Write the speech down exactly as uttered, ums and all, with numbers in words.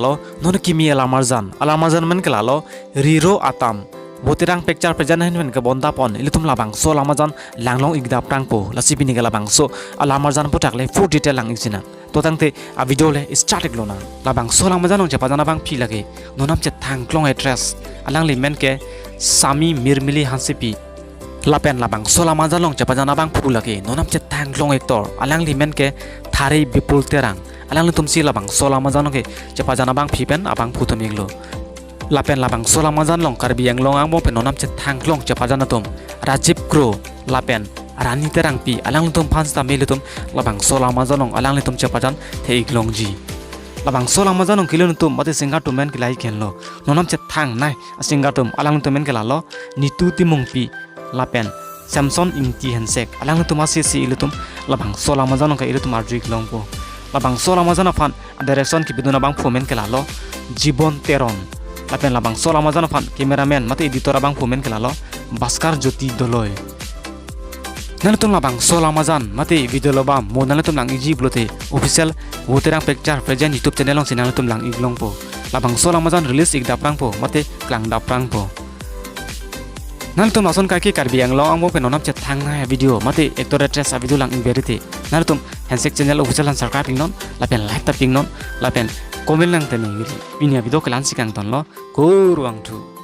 lo, non kimi alam arjan. Alam arjan men ke lalo, Riro Atam. Voterang pekchar pejan ahin pen kebondapon, ilitum labangso alam arjan langlong-ik daprangpo. Lasi pini ke labangso alam arjan aphuthak le full detail lang-ikji nang. To tangte a video le start-ik lonang. Labangso alam arjan along chepajan abangpi lake, nonam chethang klong actress, alangli men ke Sami Mirmili Hansepi. Lapen labangso alam arjan along chepajan abangpo lake, nonam chethang klong actor, alangli men ke Thari Bipul Terang. Alanglitumsi labangso alam arjan along ke chepajan abangpi pen abangpo atum iklo. Lapen labangso alam arjan along Karbi Anglong angbong pen nonam chethang klong chepajan atum, Rajiv Kro lapen Rani Terangpi, alanglitum aphan sitame ilitum labangso alam arjan along alanglitum chepajan the-ik longji. Labangso alam arjan along kelun atum mate singer atum men ke lahei henlo, nonam chethangnei a singer atum, alanglitum men ke lalo, Nitu Timungpi lapen Samson Ingti Hensek, alanglitum asesi ilitum labangso alam arjan along ke ilitum arju-ik longpo. Labangso alam arjan aphan a direction kepidun abangpo men ke lalo, Jibon Teron. Lapen labangso alam arjan aphan cameraman mate editor abangpo men ke lalo, Bhaskar Jyoti Doloi. Nanglitum labangso alam arjan mate video album mo nanglitum lang-ikji pulote official Voterang Picture Present YouTube channel alongsi nanglitum lang-ik longpo. Labangso alam arjan release-ik daprangpo mate klang daprangpo. Nanglitum lason kaike Karbi Anglong angbong pen nonam chethangnei a video mate actor actress a video lang-ik berite, nanglitum Hensek channel official aphan subscribe-iknon, lapen like ta pi-iknon, lapen comment nangthan-iknon. Pini a video ke la-ansi kangtonlo, kurvangthu.